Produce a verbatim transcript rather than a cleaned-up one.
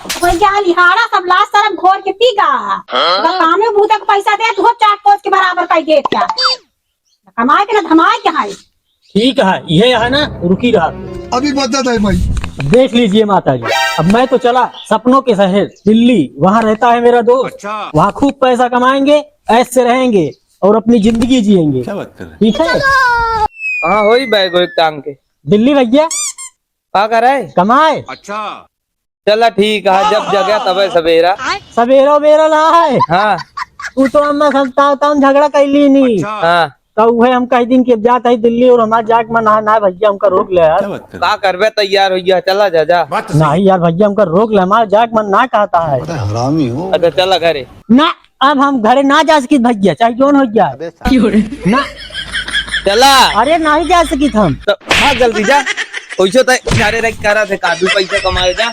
भैया, लिहाड़ा सब लाज शरम घोर के पी गा। हाँ? अगर कामे बूते के पैसा दे, तो चाट पोच के बराबर कर दे क्या? कमाए के ना धमाए के है। ठीक है, यह है ना, रुकी रहा। अभी बदत है भाई। देख लीजिए माता जी, अब मैं तो चला सपनों के शहर दिल्ली, वहाँ रहता है मेरा दोस्त। अच्छा। वहाँ खूब पैसा कमाएंगे, ऐश से रहेंगे और अपनी जिंदगी जिएंगे। क्या बात कर रहे हैं? ठीक है। कहाँ होई बैग वैग टांग के? दिल्ली भैया। का करे? कमाए। अच्छा। चला ठीक है, जब जगह तबे सवेरा। सवेरा उबेरा ना है। हाँ। तू तो अम्मा संस्था उतना झगड़ा कर ली नी। अच्छा। हाँ। तो उहे हम कह दिन कि अब जात है दिल्ली और हमार जाए के मन ना, ना भैया हमका रोक ले यार। क्या बात कर रहे हैं? का करबे, तैयार हो गया, चला जा, जा। बात तो सही। नहीं यार भैया हमका रोक ले, हमार जाए के मन ना कहता है। बड़ा हरामी हो। अच्छा चला घरे। ना, अब हम घरे ना जा सकित भैया, चाहे जोन हो जाए। अबे साहब। ना। चला। अरे नहीं जा सकित हम। तो भाग जल्दी जा। पैसो तो सारे रख करा थे, काफी पैसा कमाए जा।